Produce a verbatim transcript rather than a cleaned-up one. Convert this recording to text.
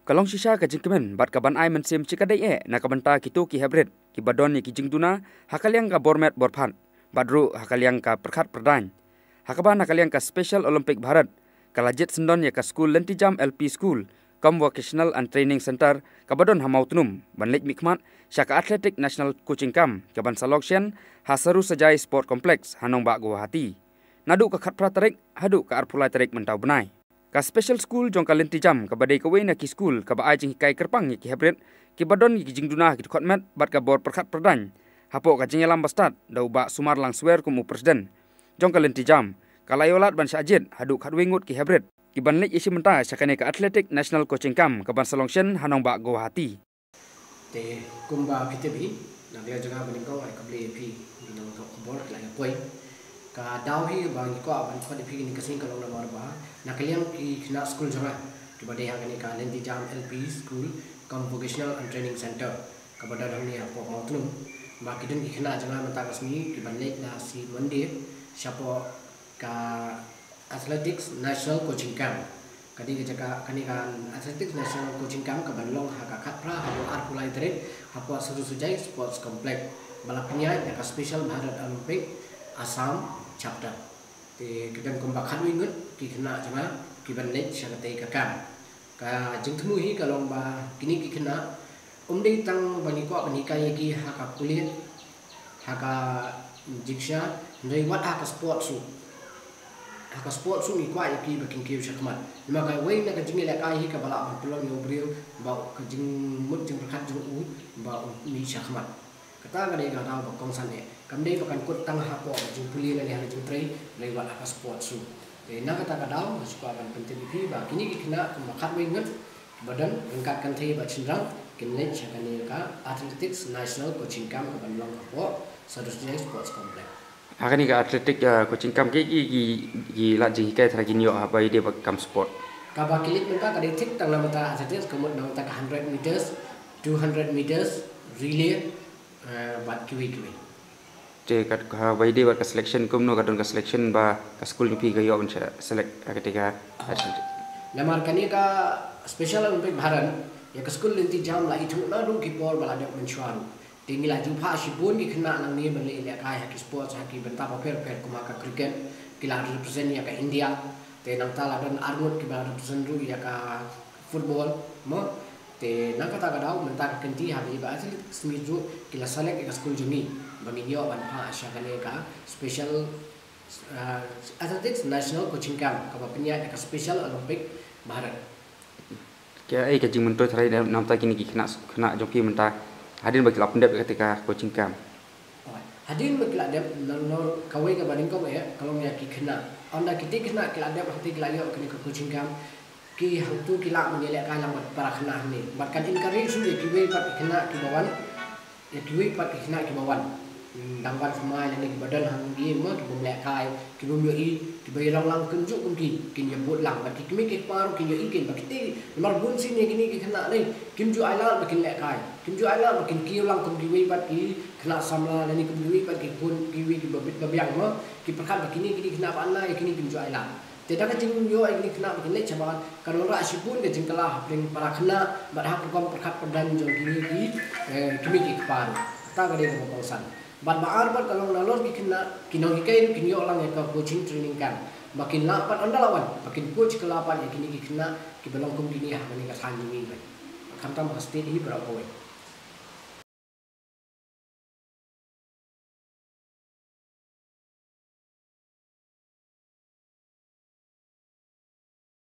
Ka long shisha ka jingkmen bad ka ban ai mynsiem shikatdei eh na ka bynta kito ki heprit kiba don ïa ki jingduna ha ka liang ka bor met bor phad bad ruh ha ka liang ka pyrkhat pyrdaiñ, ha kaba na ka liang ka Special Olympic Bharat ka la jied syndon ïa ka skul Lynti Jam L P School cum Vocational and Training Centre kaba don ha Mawtnum ban leit mihkhmat sha ka Athletic National Coaching Camp kaban sa long shen ha Sarusajai Sport Complex ha nongbah Guwahati naduh ka khatphra tarik haduh ka arphew lai tarik mynta u bnai. Ka special school jong ka Lynti Jam kaba dei kawei na ki skul kaba ai jinghikai kyrpang ïa ki heprit kiba don ïa ki jingduna ha ki dkhot met bad ka bor pyrkhat pyrdaiñ, hapoh ka jingïalam ba stad da u Bah Sumarlang Swer kum u president jong ka Lynti Jam, ka la ïoh lad ban shah jied haduh khatwei ngut ki heprit kiban leit ïashim bynta sha kane ka Athletic National Coaching Camp kaban sa long shen ha nongbah Guwahati. Te kumba phi tip hi, na ka liang jong nga banyngkong ai khublei ïa phi, ki nongthoh khubor ki la ïa poi. Ka daw hi ba ngi kwah ban khot ïa phi kane ka sngi ka long namar ba na ka liang ki khynnah skul jong nga kiba dei ha kane ka Lynti Jam L P School cum Vocational and Training Centre kaba don hangne hapoh Mawtnum, ba ki don ki khynnah jong nga mynta ka sngi kiban leit na sngi Monday shapoh ka Athletics National Coaching Camp. Kane ka jaka, kane ka Athletics National Coaching Camp kaban long ha ka khatphra haduh arphew lai tarik hapoh Sarusajai Sports Complex, ba la pynïaid da ka Special Bharat Olympic Assam Chapter. Te ki don kumba khatwei ngut ki khynnah jong nga kiban leit sha katei ka camp. Ka jingthmu hi ka long ba kine ki khynnah ym dei tang ba ngi kwah ban hikai ïa ki ha ka pule, ha ka jingshisha, hynrei wat ha ka sports ruh. Ha ka sports ruh ngi kwah ïa ki ba kin kiew shakhmat. Namar kawei na ka jingïalehkai hi kaba lah ban pynlong ïa u briew ba ka jingmut jingpyrkhat jong u ba un mih shakhmat. Kata ka dei ka daw ba kongsan eh. Kam dei ba kan kut tang hapoh ka jingpule lane ha ka jingtrei, hynrei wat ha ka sports ruh. Te na kata ka daw nga shu kwah ban pyntip ïa phi ba kine ki khynnah kumba khatwei ngut ba don ryngkat kynthei bad shynrang kin leit sha kane ka Athletics National Coaching Camp kaban long hapoh Sarusajai Sports Complex. Ha kane ka Athletic, uh, Coaching Camp ki, ki, ki, ki la jinghikai tharai kin ïoh ha ba ïadei bad kam sport? Kaba ki leit mynta ka dei thik tang na bynta athletics, ka mut na bynta ka hundred meters, two hundred meters, relay, uh, bad kiwei kiwei. Te kat ka ba ïadei bad ka selection kumno, ka don ka selection ba ka skul jong phi ka ïoh ban sha select ha katei ka athletics? Namar kane ka Special Olympic Bharat, ïa ka skul Lynti Jam la ithuh naduh ki por ba la dep mynshuwa ruh. Te ngi la ju phah shibun ki khynnah nangne ban leit lehkai ha ki sports ha ki bynta bapher bapher kum ha ka cricket, ki la represent ïa ka India. Te nangta la don arngut kiba la represent ruh ïa ka football, mo. Te na kata ka daw mynta ka kynti ha ba ïa ba athletics meet ruh ki la select ïa ka skul jong ngi ba ngin ïoh ban phah sha kane ka Special, uh, Athletics National Coaching Camp kaba pynïaid da ka Special Olympic Bharat. Kaei ka jingmyntoi tharai na bynta kine ki khynnah, khynnah jong phi mynta hadien ba ki la pyndep ïa katei ka coaching camp? Hadien ba ki la dep, nalor kawei kaba nyngkong eh ka long ïa ki khynnah. Ynda kitei ki khynnah ki la dep, hangtei ki la ïoh kane ka coaching camp, ki hangtu ki lah ban ïalehkai lang bad para khynnah hangne. Bad kan encourage ruh ïa kiwei pat ki khynnah kiba wan, ïa kiwei pat ki khynnah kiba wan, hmm, dang wan thymmai lane kiba don hangne mo, kibym lehkai, kibym ïohi, kiba ïalong lang kumjuh kum ki, kin ïabud lang. Bad ki kmie ki kpa ruh kin ïohi kein ba kitei, namar bun sien ïa kine ki khynnah ne kim ju ailad ba kin lehkai, kim ju ailad ba kin kiew lang kum kiwei pat ki khynnah samla lane kum kiwei pat ki khun kiwei kiba bit ba biang mo, ki pyrkhat ba kine kine khynnah ba ana ïa kine kim ju ailad. Te da ka jingïoh ïa kine ki khynnah ba kin leit shabar, kan wanrah shibun ka jingkylla hapdeng para khynnah bad ha ka rukom pyrkhat pyrdaiñ jong kine ki, eh, kmie ki kpa ruh. Kata ka dei kaba kongsan. Bad ba ar bad ka long nalor ki khynnah, ki nonghikai ruh kin ïoh lang ïa ka coaching training camp ba kin lah pat ynda la wan ba kin coach kylla pat ïa kine ki khynnah kiba long kum kine ha kane ka thaiñ jong ngi. Khamtam ha ka state hi baroh kawei.